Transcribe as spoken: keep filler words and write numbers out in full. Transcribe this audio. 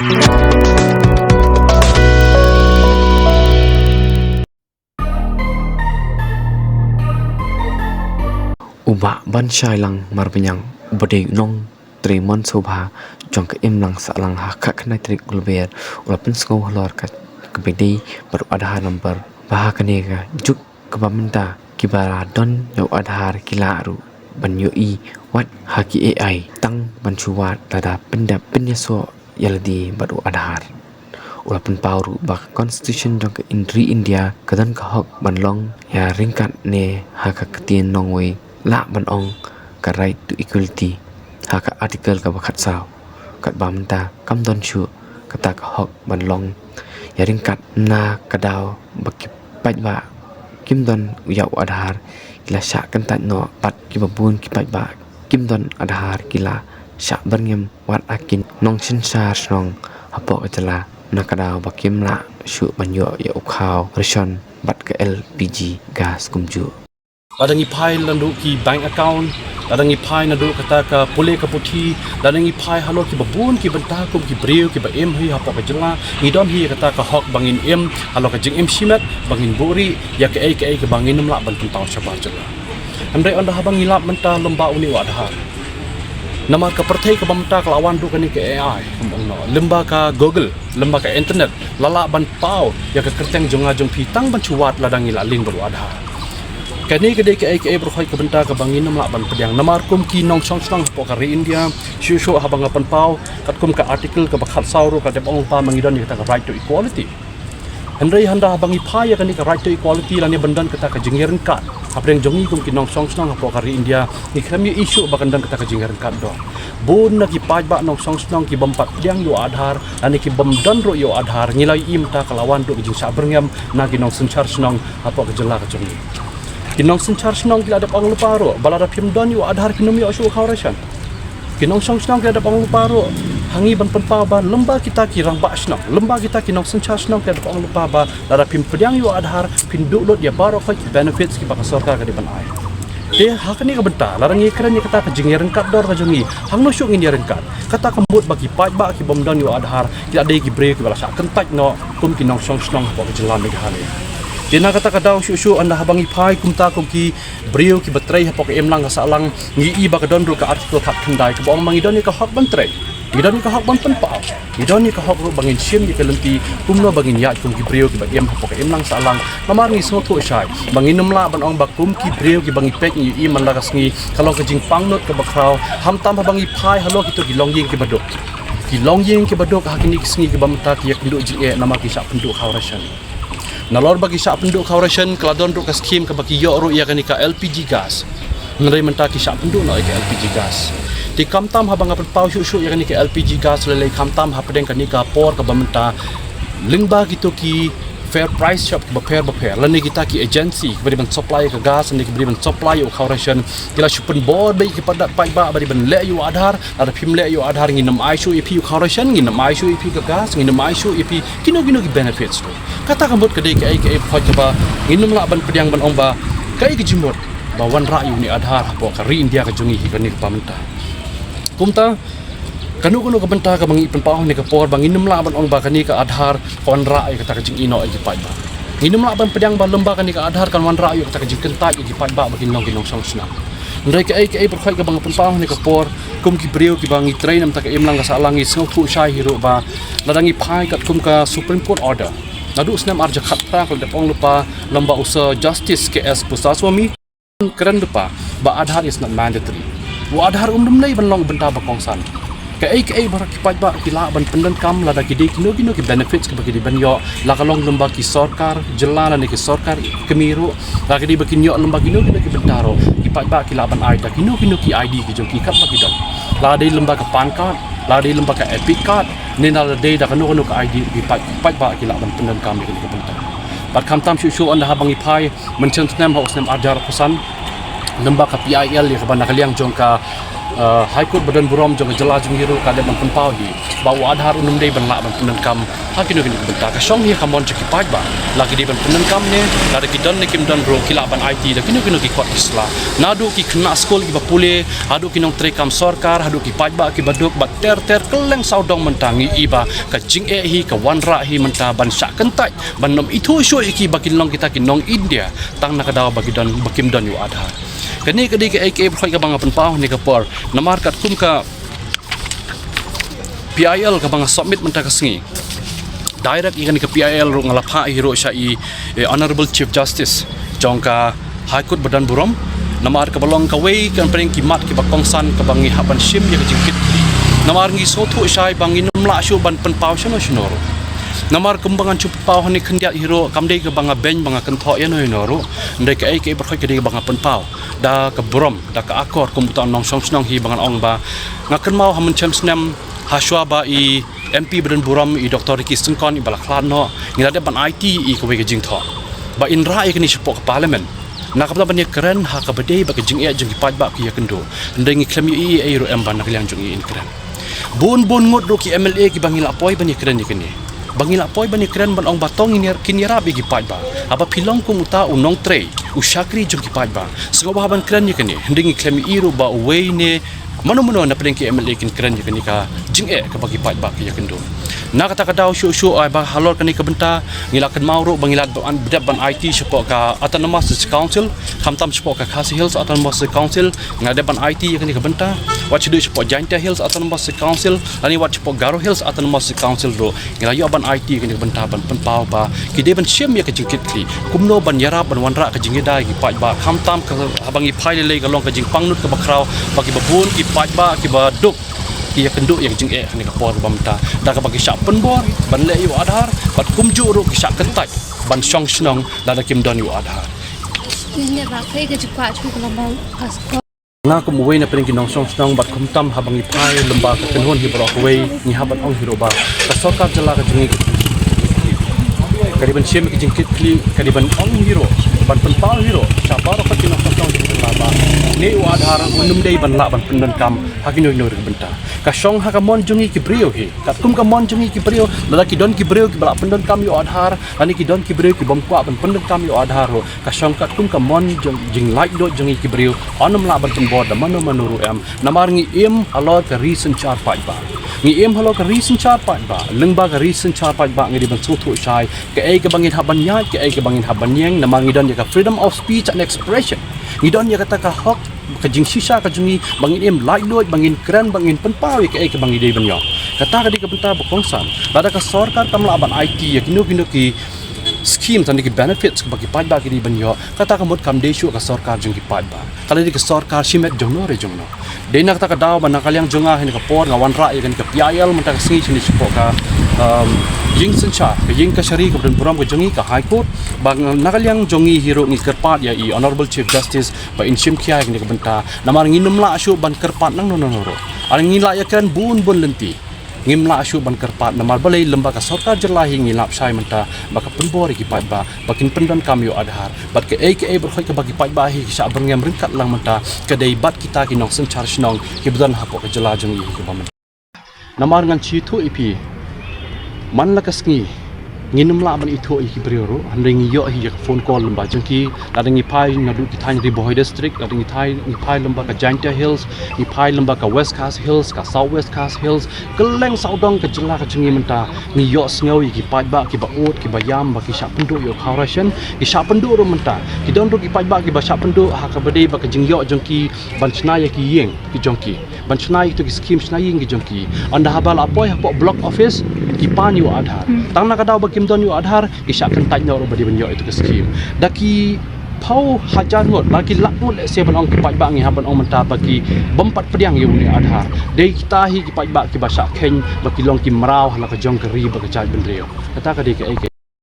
U Bah Banshailang Marbaniang, uba dei u nongtrei mon sngewbha jong ka imlang sahlang ha ka khyndai tarik Kulber, u la pynsngew halor ka, kaba dei bad u Aadhaar number, ba ha kane ka juk kaba mynta kiba la don ïa u Aadhaar ki lah ruh ban ïohi wat ha ki A I tang ban shu wad lada pyndep pynïasoh ïa lade bad u Aadhaar. U la pynpaw ruh ba ka Constitution jong ka In-, ri India ka don ka hok ban long ïaryngkat ne ha ka ktien nongwei lah ban ong ka right to equality ha ka Article kaba khatsaw. Katba mynta kam don shuh kata ka hok ban long ïaryngkat na ka daw ba ki paidbah kim don ïa u Aadhaar ki la shah kyntait noh bad kiba bun ki paidbah kim don Aadhaar ki la shah byrngem wat ha ki nongsynshar shnong hapoh ka jylla na ka daw ba kim lah shuh ban ïoh ïa u khaw ration bad ka L P G gas kumjuh. Lada ngi phai naduh ki bank account, lada ngi phai naduh kata ka pule ka puthi, lada ngi phai halor kiba bun ki bynta kum ki briew kiba im hi hapoh ka jylla, ngi don hi kata ka hok ba ngin im halor ka jingim shimet, ba ngin buhrieh ïa kaei kaei kaba ngin ym lah ban pynpaw shabar jylla. Hynrei ynda haba ngi lap mynta lyngba une u Aadhaar, namar ka pyrthei kaba mynta ka la wan duh kane ka A I, kum ong noh, lyngba ka Google, lyngba ka internet, la lah ban paw ïa ka kyrteng jong nga jong phi tang ban shu wad lada ngi la link bad u Aadhaar. Kane ka dei kaei kaei baroh ka bynta kaba ngin ym lah ban pdiang namar kum ki nongshong shnong hapoh ka ri India, shuh shuh haba nga pynpaw katkum ka Article kaba khatsaw ruh ka dep ong lypa ba ngi don ïa kata ka right to equality. Hynrei ynda haba ngi phai ïa kane ka right to equality lane ban don kata ka jingïaryngkat hapdeng jong ngi kum ki nongshong shnong hapoh ka ri India, ngi khlem ïohi shuh ba kan don kata ka jingïaryngkat dor. Bun na ki paidbah nongshong shnong ki bym pat pdiang ïa u Aadhaar lane ki bym don ruh ïa u Aadhaar, ngi la ïohi mynta ka la wan duh ka jingshah byrngem na ki nongsynshar shnong hapoh ka jylla ka jong ngi. Ki nongsynshar shnong ki la dep ong lypa ruh ba lada phim don ïa u Aadhaar phin ym ïoh shuh u khaw ration. Ki nongshong shnong ki la dep ong lypa ruh ha ngi ban pynpaw ba lyngba kita ki rangbah shnong, lyngba kita ki nongsynshar shnong ki la dep ong lypa ba lada phim pdiang ïa u Aadhaar phin duh lut ïa baroh ki benefits kiba ka sorkar ka dei ban ai. Te ha kane ka bynta lada ngi kren ïa kata ka jingïaryngkat dor ka jong ngi, hangno shuh ngin ïaryngkat? Kata ka mut ba ki paidbah ki bym don ïa u Aadhaar ki la dei ki briew kiba la shah kyntait noh kum ki nongshong shnong hapoh ka jylla Meghalaya. Te na kata ka daw shuh shuh ynda haba ngi phai kumta kum ki briew kiba trei hapoh ka imlang ka sahlang, ngi ïohi ba ka don ruh ka Article khatkhyndai kaba ong ba ngi don ïa ka hok ban trei, ngi don ïa ka hok ban pynpaw, ngi don ïa ka hok ruh ba ngin shim ïa ka lynti kumno ba ngin ïaid kum ki briew kiba im hapoh ka imlang sahlang. Namar ngi sngewthuh shai ba ngin ym lah ban ong ba kum ki briew kiba ngi peit ngi ïohi man la ka sngi ka long ka jingpang nud kaba khraw, khamtam haba ngi phai halor kito ki longïing kiba duk. Ki longïing kiba duk ha kine ki sngi kiba mynta ki ïakynduh jingeh namar ki shah pynduh khaw ration. Nalor ba ki shah pynduh khaw ration ka la don ruh ka skim kaba ki ïoh ruh ïa kane ka L P G gas. Hynrei mynta ki shah pynduh noh ïa ka L P G gas. Te khamtam haba nga pynpaw shuh shuh ïa kane ka L P G gas lei lei khamtam hapdeng kane ka por kaba mynta lyngba kito ki fair price shop kiba pher ba pher lane kita ki agency kiba dei ban supply ïa ka gas lane kiba dei ban supply ïa u khaw ration ki la shu pynbor beit ïa ki paidbah ba dei ban leh ïa u Aadhaar. Lada phim leh ïa u Aadhaar ngin ym ai shuh ïa phi u khaw ration, ngin ym ai shuh ïa phi ka gas, ngin ym ai shuh ïa phi kino kino ki benefits ruh. Kata ka mut ka dei kaei kaei ba khot kaba ngin ym lah ban pdiang ban ong ba kaei ka jingmut ba wanrah ïa une u Aadhaar hapoh ka ri India ka jong ngi hi kane ka mynta. Kumta kano kano ka bynta kaba ngi pynpaw ha kane ka por ba ngin ym lah ban ong ba kane ka Aadhaar ka wanrah ïa kata ka jingïehnoh ïa ki paidbah. Ngin ym lah ban pdiang ba lyngba kane ka Aadhaar kan wanrah ïa kata ka jingkyntait ïa ki paidbah ba kin long ki nongshong shnong. Hynrei kaei kaei baroh kaba nga pynpaw ha kane ka por kum ki briew kiba ngi trei na bynta ka imlang ka sahlang ngi sngewthuh shai hi ruh ba lada ngi phai katkum ka Supreme Court order naduh u snem arhajar khatphra ka la dep ong lypa lyngba u Sir Justice K S Poosaswamy. Kren lypa ba Aadhaar is not mandatory. U Aadhaar um dei ban long bynta ba kongsan. Kaei kaei baroh ki paidbah ki lah ban pyndonkam lada ki dei kino kino ki benefits kiba ki dei ban ïoh, la ka long lyngba ki sorkar jylla lane ki sorkar kmie ruh, la ka dei ba kin ïoh lyngba kino kino ki bynta ruh, ki paidbah ki lah ban ai da kino kino ki I D ki jong ki katba ki don. La dei lyngba ka PAN card, la dei lyngba ka EPIC card, ne la dei da kano kano ka I D, ki paid, paidbah ki lah ban pyndonkam ïa kine ki bynta. Bad khamtam shuh shuh ynda haba ngi phai mynshem snem ha u snem arhajar arphew san, lyngba ka P I L ïa kaba na ka liang jong ka Uh, High Court ba don burom jong ka jylla jong ngi ruh ka dei ban pynpaw hi ba u Aadhaar un ym dei ban lah ban pyndonkam ha kino kino ki bynta. Ka shong hi ka mon jong ki paidbah, la ki dei ban pyndonkam ne, lada ki don ne kim don ruh ki lah ban aiti da kino kino ki kot ki sla. Naduh ki khynnah skul kiba pule, haduh ki nongtrei kam sorkar, haduh ki paidbah kiba duk, bad ter ter kylleng sawdong mynta ngi i ba ka jingeh hi, ka wanrah hi mynta ban shah kyntait, ban ym ithuh shuh ïa ki ba kin long kita ki nong India tang na ka daw ba ki don, ba kim don ïa u Aadhaar. Kane ka dei kaei kaei baroh kaba nga pynpaw ha kane ka por. Namar katkum ka P I L kaba nga submit mynta ka sngi, direct ïa kane ka P I L ruh nga la phah hi ruh sha i, eh, Honorable Chief Justice jong ka High Court ba don burom. Namar kaba long kawei ka pyrshang ki mat kiba kongsan kaba ngi hap ban shim ïa ka jingkit. Namar ngi sngewthuh shai ba ngin ym lah shuh ban pynpaw shano shano ruh. Namar kumba ngan shu pynpaw ha kane khyndiat hi ruh, kam dei kaba nga beiñ ba nga kynthoh ïano ïano ruh. Hynrei kaei kaei baroh ka dei kaba nga pynpaw da ka burom, da ka akor kum uta u nongshong shnong hi ba ngan ong ba nga kynmaw ha mynshem snem, ha shuwa ba i M P ba don burom, i Doctor Ricky Syngkon, iba la khlad noh, ngi la dep ban aiti ïa kawei ka jingthoh ba in rah ïa kane shapoh ka Parliament. Na ka bynta ban ïakren ha kaba dei bad ka jingeh jong ki paidbah ki ïakynduh. Hynrei ngi khlem ïohi ei ei ruh em ba na ka liang jong ngi in kren. Bun bun ngut ruh ki M L A kiba ngi la poi ban ïakren ïa kane, ba ngi la poi ban ïakren ban ong ba to ngin ïa, kin ïarap ïa ki paidbah. Haba phi long kum uta u nongtrei, u shakri jong ki paidbah, sngewbha ban kren ïa kane. Hynrei ngi khlem ïohi ruh ba uwei ne mano mano na pdeng ki M L A kin kren ïa kane ka jingeh kaba ki paidbah ki ïakynduh. Na kata ka daw shuh shuh, ai ba halor kane ka bynta ngi la kynmaw ruh ba ngi la dep ban aiti shapoh ka Autonomous District Council, khamtam shapoh ka Khasi Hills Autonomous District Council, ngi la dep ban aiti ïa kane ka bynta. Wat shaduh shapoh Jaintia Hills Autonomous District Council, lane wat shapoh Garo Hills Autonomous District Council ruh, ngi la ïoh ban aiti ïa kane ka bynta ban pynpaw ba ki dei ban shim ïa ka jingkitkhlieh kumno ban ïarap ban wanrah ka jingïada ïa ki paidbah, khamtam ka haba ngi phai lei lei ka long ka jingpangnud kaba khraw ba kiba bun ki paidbah kiba duk ki ïakynduh ïa ka jingeh ha kane ka por kaba mynta, da kaba ki shah pynbor ban leh ïa u Aadhaar, bad kumjuh ruh ki shah kyntait ban shong shnong lada kim don ïa u Aadhaar. Nga kum uwei na pdeng ki nongshong shnong bad khamtam haba ngi phai lyngba ka kynhun hi baroh kawei, ngi hap ban ong hi ruh ba ka sorkar jylla ka jong ngi ka dei ban shim ka jingkitkhlieh, ka dei ban ong hi ruh, ban pynpaw hi ruh sha baroh ki nongshong shnong jong ka jylla ba une u Aadhaar un ym dei ban lah ban pyndonkam ha kino kino ruh ki bynta. Ka shong ha ka mon jong ngi ki briew hi. Katkum ka mon jong ngi ki briew, lada ki don ki briew kiba lah pyndonkam ïa u Aadhaar, lane ki don ki briew ki bym kwah ban pyndonkam ïa u Aadhaar ruh, ka shong katkum ka mon jong, jinglaitluid jong ngi ki briew, yn ym lah ban pynbor da mano mano ruh em. Namar ngi im halor ka ri synshar paidbah. Ngi im halor ka ri synshar paidbah. Lyngba ka ri synshar paidbah ngi dei ban sngewthuh shai kaei kaba ngin hap ban ïaid, kaei kaba ngin hap ban ïeng, namar ngi don ïa ka freedom of speech and expression. Ngi don ïa kata ka hok, ka jingshisha ka jong ngi ba ngin im laitluid, ba ngin kren, ba ngin pynpaw ïa kaei kaba ngi dei ban ïoh. Kata ka dei ka bynta ba kongsan. Lada ka sorkar kam lah ban aiti ïa kino kino ki schemes lane ki benefits kaba ki paidbah ki dei ban ïoh, kata ka mut kam dei shuh ka sorkar jong ki paidbah. Ka la dei ka sorkar shimet jongno re jongno. Dei na kata ka daw ba na ka liang jong nga ha kane ka por nga wanrah ïa kane ka P I L mynta ka sngi shane shapoh ka, um, ïing synshar, ka ïing kashari kaba don burom ka jong ngi, ka High Court, ba na ka liang jong ngi hi ruh ngi kyrpad ïa i Honorable Chief Justice ba in shim khia ïa kane ka bynta. Namar ngin ym lah shuh ban kyrpad nangno nangno ruh. Ar ngi lah ïakren bun bun lynti. Ngim lah shuh ban kyrpad namar balei, lyngba ka sorkar jylla hi ngi lap shai mynta ba ka pynbor ïa ki paidbah ba kin pyndonkam ïa u Aadhaar. Bad kaei kaei baroh kaba ki paidbah hi ki shah byrngem ryngkat lang mynta ka dei bad kita ki nongsynshar shnong kiba don hapoh ka jylla jong ngi hi kaba mynta. Namar ngan shu ïathuh ïa phi, man la ka sngi ngin ym lah ban ithuh ïa ki briew ruh, hynrei ngi ïoh hi ïa ka phone call lyngba jong ki, lada ngi phai naduh ki thaiñ Ri Bhoi District, lada ngi thai, ngi phai lyngba ka Jaintia Hills, ngi phai lyngba ka West Khasi Hills, ka South West Khasi Hills, kylleng sawdong ka jylla ka jong ngi mynta, ngi ïohsngew ïa ki paidbah kiba ud, kiba ïam, ba ki shah pynduh ïa u khaw ration, ki shah pynduh ruh mynta, ki don ruh ki paidbah kiba shah pynduh ha kaba dei ba ka jingïoh jong ki ban shna ïa ki ïing ki jong ki. Ban shna ïa kito ki skim shna ïing ki jong ki. Ynda haba la poi hapoh block office, ki pan ïa u Aadhaar. Hmm. Tang na ka daw ba kim don ïa u Aadhaar, ki shah kyntait noh ruh ba dei ban ïoh ïa kito ki skim. Da ki phew hajar ngut, da ki lak ngut lehse ban ong ki paidbah ngi hap ban ong mynta ba ki bym pat pdiang ïa une u Aadhaar. Dei kita hi ki paidbah kiba shah kheiñ ba ki long ki mraw ha la ka jong ka ri bad ka jaitbynriew. Kata ka dei kaei kaei